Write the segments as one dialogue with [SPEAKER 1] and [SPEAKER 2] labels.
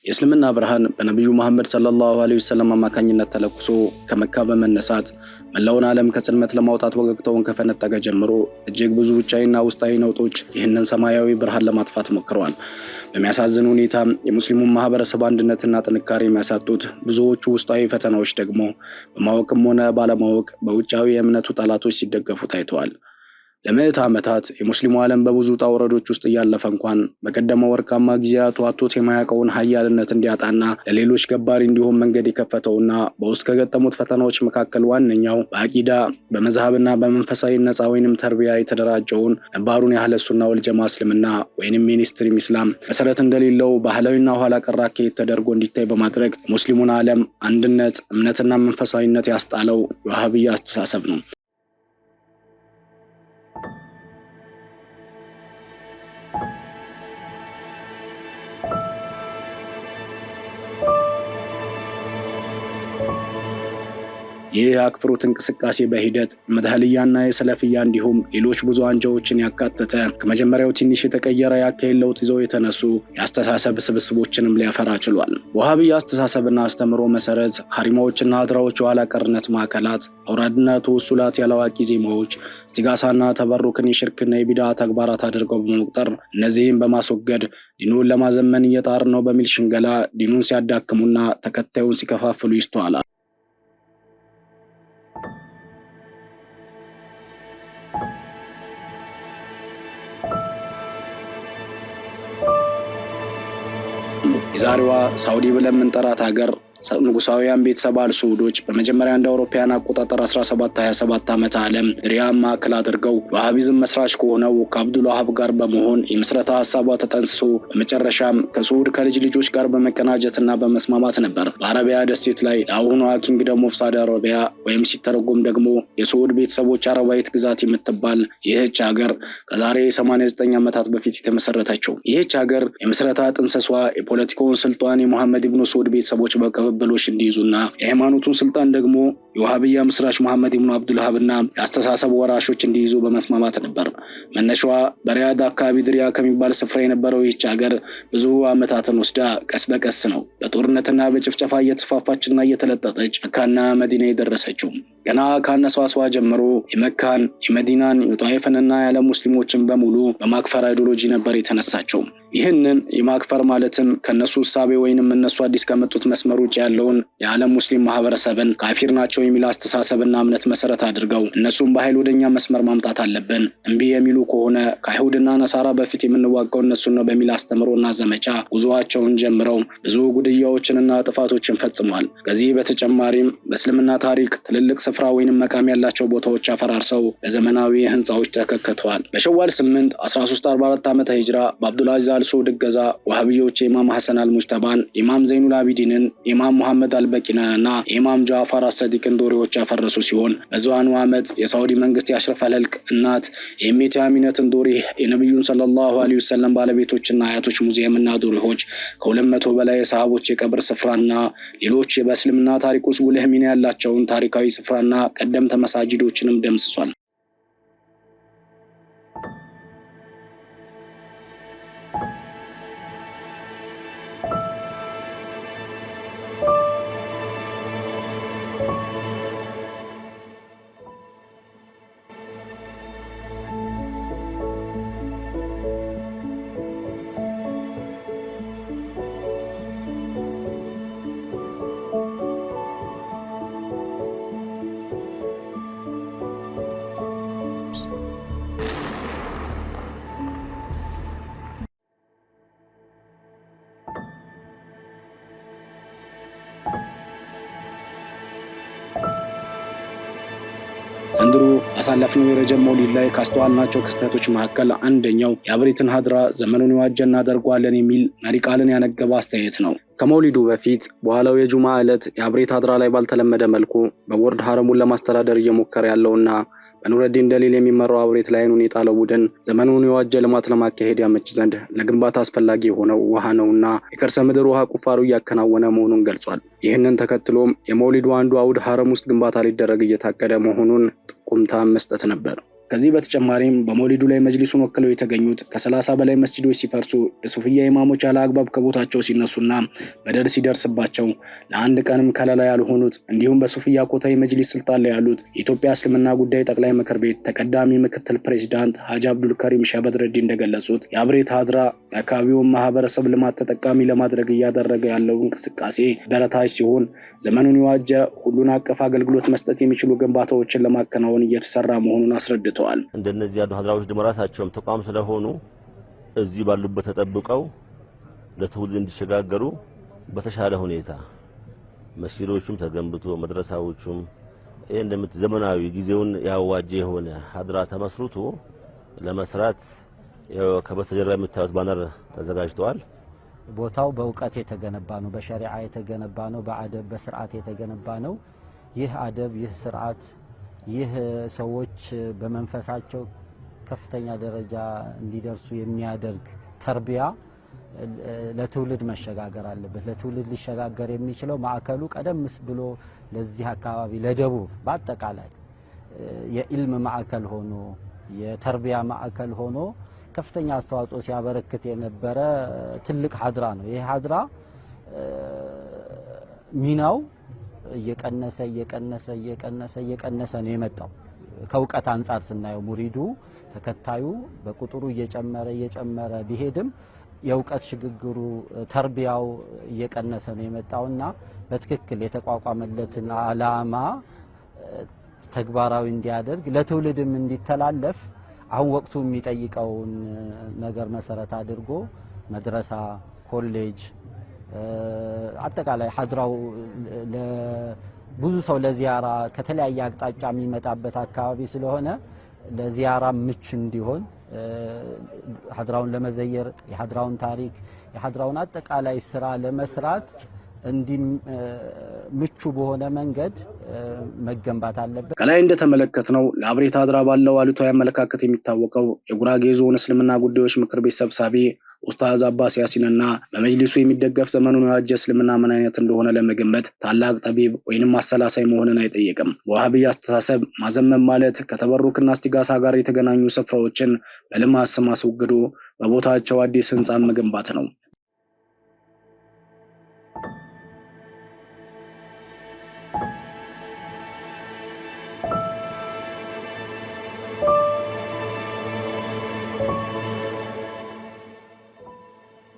[SPEAKER 1] የእስልምና ብርሃን በነቢዩ መሐመድ ሰለላሁ ዐለይሂ ወሰለም አማካኝነት ተለኩሶ ከመካ በመነሳት መላውን ዓለም ከጽልመት ለማውጣት ወገግታውን ከፈነጠቀ ጀምሮ እጅግ ብዙ ውጫዊና ውስጣዊ ነውጦች ይህንን ሰማያዊ ብርሃን ለማጥፋት ሞክረዋል። በሚያሳዝን ሁኔታ የሙስሊሙን ማህበረሰብ አንድነትና ጥንካሬ የሚያሳጡት ብዙዎቹ ውስጣዊ ፈተናዎች ደግሞ በማወቅም ሆነ ባለማወቅ በውጫዊ የእምነቱ ጠላቶች ሲደገፉ ታይተዋል። ለምዕተ ዓመታት የሙስሊሙ ዓለም በብዙ ውጣ ውረዶች ውስጥ እያለፈ እንኳን በቀደመው ወርቃማ ጊዜያቱ አጥቶት የማያውቀውን ሀያልነት እንዲያጣና ለሌሎች ገባሪ እንዲሆን መንገድ የከፈተውና በውስጥ ከገጠሙት ፈተናዎች መካከል ዋነኛው በአቂዳ፣ በመዝሃብና በመንፈሳዊ ነፃ ወይንም ተርቢያ የተደራጀውን ነባሩን የአህለ ሱና ወልጀማ እስልምና ወይንም mainstream ኢስላም መሰረት እንደሌለው ባህላዊና ኋላ ቀር አካሄድ ተደርጎ እንዲታይ በማድረግ ሙስሊሙን ዓለም አንድነት፣ እምነትና መንፈሳዊነት ያስጣለው የዋሃብያ አስተሳሰብ ነው። ይህ የአክፍሮት እንቅስቃሴ በሂደት መድህልያና የሰለፍያ እንዲሁም ሌሎች ብዙ አንጃዎችን ያካተተ፣ ከመጀመሪያው ትንሽ የተቀየረ የአካሄድ ለውጥ ይዘው የተነሱ የአስተሳሰብ ስብስቦችንም ሊያፈራ ችሏል። በውሃብያ አስተሳሰብና አስተምሮ መሰረት ሀሪማዎችና ሀድራዎች የኋላ ቀርነት ማዕከላት፣ አውራድና ተወሱላት ያላዋቂ ዜማዎች፣ እስቲጋሳና ተበሩክን የሽርክና የቢዳ ተግባራት አድርገው በመቁጠር እነዚህም በማስወገድ ዲኑን ለማዘመን እየጣር ነው በሚል ሽንገላ ዲኑን ሲያዳክሙና ተከታዩን ሲከፋፍሉ ይስተዋላል። የዛሬዋ ሳውዲ ብለን የምንጠራት ሀገር ንጉሳውያን ቤተሰብ አልስዑዶች በመጀመሪያ እንደ አውሮፓውያን አቆጣጠር 1727 ዓመተ ዓለም ሪያም ማዕከል አድርገው የዋሃቢዝም መስራች ከሆነው ከአብዱል ዋሃብ ጋር በመሆን የምስረታ ሀሳቧ ተጠንስሶ በመጨረሻም ከስዑድ ከልጅ ልጆች ጋር በመቀናጀትና በመስማማት ነበር በአረቢያ ደሴት ላይ ለአሁኗ Kingdom of Saudi Arabia ወይም ሲተረጎም ደግሞ የስዑድ ቤተሰቦች አረባዊት ግዛት የምትባል ይህች ሀገር ከዛሬ 89 ዓመታት በፊት የተመሰረተችው። ይህች ሀገር የምስረታ ጥንሰሷ የፖለቲካውን ስልጣን የሙሐመድ ኢብኑ ስዑድ ቤተሰቦች በቅብብሎሽ እንዲይዙና የሃይማኖቱን ስልጣን ደግሞ የውሃብያ ምስራች መሐመድ ኢብኑ አብዱልሃብና የአስተሳሰብ ወራሾች እንዲይዙ በመስማማት ነበር። መነሻዋ በሪያድ አካባቢ ድሪያ ከሚባል ስፍራ የነበረው ይህች ሀገር ብዙ ዓመታትን ወስዳ ቀስ በቀስ ነው በጦርነትና በጭፍጨፋ እየተስፋፋችና እየተለጠጠች መካና መዲና የደረሰችው። ገና ከአነሳሷ ጀምሮ የመካን፣ የመዲናን፣ የጣይፍንና የዓለም ሙስሊሞችን በሙሉ በማክፈር ideology ነበር የተነሳቸው። ይህንን የማክፈር ማለትም ከእነሱ እሳቤ ወይንም እነሱ አዲስ ከመጡት መስመር ውጭ ያለውን የዓለም ሙስሊም ማህበረሰብን ካፊር ናቸው የሚል አስተሳሰብና እምነት መሰረት አድርገው እነሱም በኃይል ወደኛ መስመር ማምጣት አለብን፣ እምቢ የሚሉ ከሆነ ከአይሁድና ነሳራ በፊት የምንዋጋው እነሱን ነው በሚል አስተምሮና ዘመቻ ጉዞአቸውን ጀምረው ብዙ ጉድያዎችንና ጥፋቶችን ፈጽሟል። ከዚህ በተጨማሪም በእስልምና ታሪክ ትልልቅ ስፍራ ወይንም መቃም ያላቸው ቦታዎች አፈራርሰው በዘመናዊ ህንፃዎች ተከክተዋል። በሸዋል 8 1344 ዓመተ ሂጅራ በአብዱልአዚዝ አልሱድ እገዛ ዋህብዮች የኢማም ሐሰን አልሙጅተባን፣ ኢማም ዘይኑል አቢዲንን፣ ኢማም ሙሐመድ አልበቂንንና ኢማም ጃፋር አሰዲቅን ዶሪዎች ያፈረሱ ሲሆን በዚያኑ ዓመት የሳዑዲ መንግስት የአሽረፍ አልህልቅ እናት የእሜቴ አሚነትን ዶሪህ፣ የነቢዩን ሰለላሁ ዐለይሂ ወሰለም ባለቤቶችና አያቶች ሙዚየምና ዶሪሆች፣ ከ200 በላይ የሰሃቦች የቀብር ስፍራና ሌሎች በእስልምና ታሪክ ውስጥ ጉልህ ሚና ያላቸውን ታሪካዊ ስፍራና ቀደምት መሳጅዶችንም ደምስሷል። ዘንድሮ ያሳለፍነው የረጀብ መውሊድ ላይ ካስተዋልናቸው ክስተቶች መካከል አንደኛው የአብሬትን ሀድራ ዘመኑን የዋጀ እናደርገዋለን የሚል መሪ ቃልን ያነገበ አስተያየት ነው። ከመውሊዱ በፊት በኋላው የጁማ ዕለት የአብሬት ሀድራ ላይ ባልተለመደ መልኩ በቦርድ ሀረሙን ለማስተዳደር እየሞከረ ያለውና በኑረዲን ደሊል የሚመራው አብሬት ላይ ዓይኑን የጣለው ቡድን ዘመኑን የዋጀ ልማት ለማካሄድ ያመች ዘንድ ለግንባታ አስፈላጊ የሆነው ውሃ ነውና የከርሰ ምድር ውሃ ቁፋሮ እያከናወነ መሆኑን ገልጿል። ይህንን ተከትሎም የመውሊዱ አንዱ አውድ ሀረም ውስጥ ግንባታ ሊደረግ እየታቀደ መሆኑን ጥቁምታ መስጠት ነበር። ከዚህ በተጨማሪም በመውሊዱ ላይ መጅሊሱን ወክለው የተገኙት ከ30 በላይ መስጂዶች ሲፈርሱ፣ የሱፍያ ኢማሞች ያለ አግባብ ከቦታቸው ሲነሱና በደል ሲደርስባቸው ለአንድ ቀንም ከለላ ያልሆኑት እንዲሁም በሱፍያ ኮታ የመጅሊስ ስልጣን ላይ ያሉት የኢትዮጵያ እስልምና ጉዳይ ጠቅላይ ምክር ቤት ተቀዳሚ ምክትል ፕሬዚዳንት ሀጂ አብዱል ከሪም ሸህ በድረዲን እንደገለጹት የአብሬት ሀድራ የአካባቢውን ማህበረሰብ ልማት ተጠቃሚ ለማድረግ እያደረገ ያለው እንቅስቃሴ በረታች ሲሆን ዘመኑን የዋጀ ሁሉን አቀፍ አገልግሎት መስጠት የሚችሉ ግንባታዎችን ለማከናወን እየተሰራ መሆኑን አስረድተዋል።
[SPEAKER 2] እንደነዚህ ያሉ ሀድራዎች ደግሞ ራሳቸውም ተቋም ስለሆኑ እዚህ ባሉበት ተጠብቀው ለትውልድ እንዲሸጋገሩ በተሻለ ሁኔታ መስጊዶቹም ተገንብቶ መድረሳዎቹም ይሄ እንደምት ዘመናዊ ጊዜውን ያዋጀ የሆነ ሀድራ ተመስርቶ ለመስራት ከበስተጀርባ የምታዩት ባነር ተዘጋጅተዋል።
[SPEAKER 3] ቦታው በእውቀት የተገነባ ነው፣ በሸሪዓ የተገነባ ነው፣ በአደብ በስርዓት የተገነባ ነው። ይህ አደብ፣ ይህ ስርዓት፣ ይህ ሰዎች በመንፈሳቸው ከፍተኛ ደረጃ እንዲደርሱ የሚያደርግ ተርቢያ ለትውልድ መሸጋገር አለበት። ለትውልድ ሊሸጋገር የሚችለው ማዕከሉ ቀደም ብሎ ለዚህ አካባቢ ለደቡብ በአጠቃላይ የኢልም ማዕከል ሆኖ የተርቢያ ማዕከል ሆኖ ከፍተኛ አስተዋጽኦ ሲያበረክት የነበረ ትልቅ ሀድራ ነው። ይህ ሀድራ ሚናው እየቀነሰ እየቀነሰ እየቀነሰ እየቀነሰ ነው የመጣው። ከእውቀት አንጻር ስናየው ሙሪዱ ተከታዩ በቁጥሩ እየጨመረ እየጨመረ ቢሄድም የእውቀት ሽግግሩ ተርቢያው እየቀነሰ ነው የመጣውና በትክክል የተቋቋመለትን ዓላማ ተግባራዊ እንዲያደርግ ለትውልድም እንዲተላለፍ አሁን ወቅቱ የሚጠይቀውን ነገር መሰረት አድርጎ መድረሳ፣ ኮሌጅ፣ አጠቃላይ ሀድራው ብዙ ሰው ለዚያራ ከተለያየ አቅጣጫ የሚመጣበት አካባቢ ስለሆነ ለዚያራ ምቹ እንዲሆን ሀድራውን ለመዘየር የሀድራውን ታሪክ የሀድራውን አጠቃላይ ስራ ለመስራት እንዲህ ምቹ በሆነ መንገድ መገንባት አለበት።
[SPEAKER 1] ከላይ እንደተመለከትነው ለአብሬት ሀድራ ባለው አሉታዊ አመለካከት የሚታወቀው የጉራጌ ዞን እስልምና ጉዳዮች ምክር ቤት ሰብሳቢ ኡስታዝ አባስ ያሲንና በመጅሊሱ የሚደገፍ ዘመኑን የዋጀ እስልምና ምን አይነት እንደሆነ ለመገመት ታላቅ ጠቢብ ወይንም አሰላሳይ መሆንን አይጠይቅም። በዋሃብያ አስተሳሰብ ማዘመን ማለት ከተበሩክና እስቲጋሳ ጋር የተገናኙ ስፍራዎችን በልማት ስም አስወግዶ በቦታቸው አዲስ ህንፃን መገንባት ነው።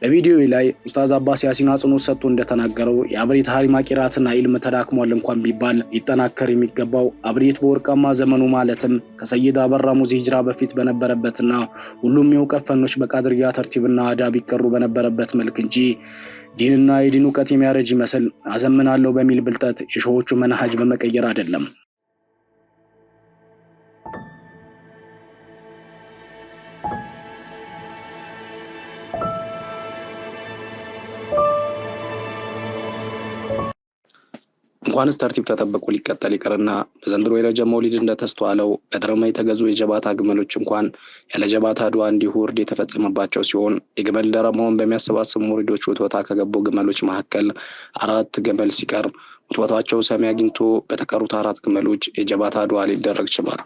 [SPEAKER 1] በቪዲዮ ላይ ኡስታዝ አባስ ያሲን አጽንኦት ሰጥቶ እንደተናገረው የአብሬት ሀሪማ ቂራትና ኢልም ተዳክሟል እንኳን ቢባል ሊጠናከር የሚገባው አብሬት በወርቃማ ዘመኑ ማለትም ከሰይድ አበራ ሙዚ ሂጅራ በፊት በነበረበትና ሁሉም የእውቀት ፈኖች በቃድርያ ተርቲብና አዳብ ይቀሩ በነበረበት መልክ እንጂ ዲንና የዲን እውቀት የሚያረጅ ይመስል አዘምናለሁ በሚል ብልጠት የሾዎቹ መናሃጅ በመቀየር አይደለም። እንኳንስ ተርቲብ ተጠብቆ ሊቀጠል ይቅርና በዘንድሮ የረጀብ መውሊድ እንደተስተዋለው በድረማ የተገዙ የጀባታ ግመሎች እንኳን ያለ ጀባታ ድዋ እንዲሁ እርድ የተፈጸመባቸው ሲሆን የግመል ደረማውን በሚያሰባስቡ ሙሪዶች ውትወታ ከገቡ ግመሎች መካከል 4 ግመል ሲቀር ውትወታቸው ሰሚ አግኝቶ በተቀሩት 4 ግመሎች የጀባታ ድዋ ሊደረግ ችሏል።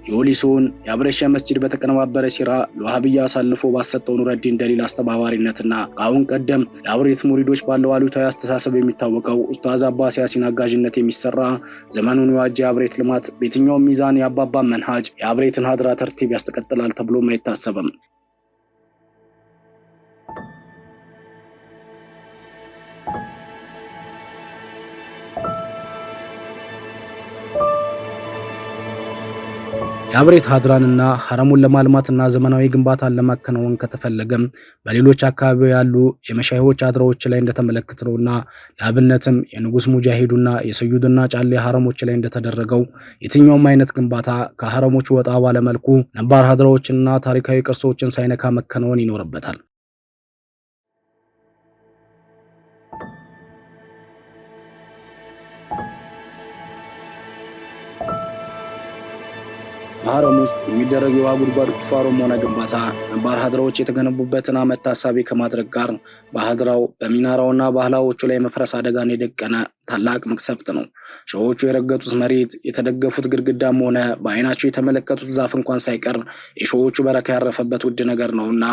[SPEAKER 1] የወሊሶውን የአብረሻ መስጂድ በተቀነባበረ ሴራ ለዋሃብያ አሳልፎ ባሰጠው ኑረዲን ደሊል አስተባባሪነትና ከአሁን ቀደም ለአብሬት ሙሪዶች ባለው አሉታዊ አስተሳሰብ የሚታወቀው ኡስታዝ አባስ ያሲን አጋዥነት የሚሰራ ዘመኑን የዋጀ የአብሬት ልማት በየትኛውም ሚዛን የአባባ መንሃጅ የአብሬትን ሀድራ ተርቲብ ያስቀጥላል ተብሎም አይታሰብም። የአብሬት ሀድራንና ሐረሙን ለማልማትና ዘመናዊ ግንባታን ለማከናወን ከተፈለገም በሌሎች አካባቢ ያሉ የመሻይሆች ሀድራዎች ላይ እንደተመለከትነውና ለአብነትም የንጉስ ሙጃሂዱና የሰዩድና ጫሌ ሐረሞች ላይ እንደተደረገው የትኛውም አይነት ግንባታ ከሐረሞች ወጣ ባለመልኩ ነባር ሀድራዎችንና ታሪካዊ ቅርሶችን ሳይነካ መከናወን ይኖርበታል። በሐረም ውስጥ የሚደረግ የውሃ ጉድጓድ ቁፋሮም ሆነ ግንባታ ነባር ሀድራዎች የተገነቡበትን ዓመት ታሳቢ ከማድረግ ጋር በሀድራው በሚናራውና ባህላዎቹ ላይ መፍረስ አደጋን የደቀነ ታላቅ መቅሰፍት ነው። ሸሆቹ የረገጡት መሬት፣ የተደገፉት ግድግዳም ሆነ በአይናቸው የተመለከቱት ዛፍ እንኳን ሳይቀር የሸሆቹ በረካ ያረፈበት ውድ ነገር ነውና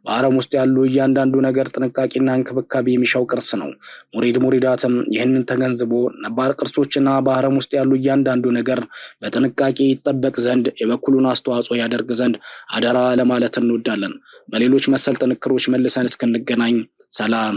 [SPEAKER 1] በሐረም ውስጥ ያሉ እያንዳንዱ ነገር ጥንቃቄና እንክብካቤ የሚሻው ቅርስ ነው። ሙሪድ ሙሪዳትም ይህንን ተገንዝቦ ነባር ቅርሶችና በሐረም ውስጥ ያሉ እያንዳንዱ ነገር በጥንቃቄ ይጠበቅ ዘንድ የበኩሉን አስተዋጽኦ ያደርግ ዘንድ አደራ ለማለት እንወዳለን። በሌሎች መሰል ጥንክሮች መልሰን እስክንገናኝ ሰላም።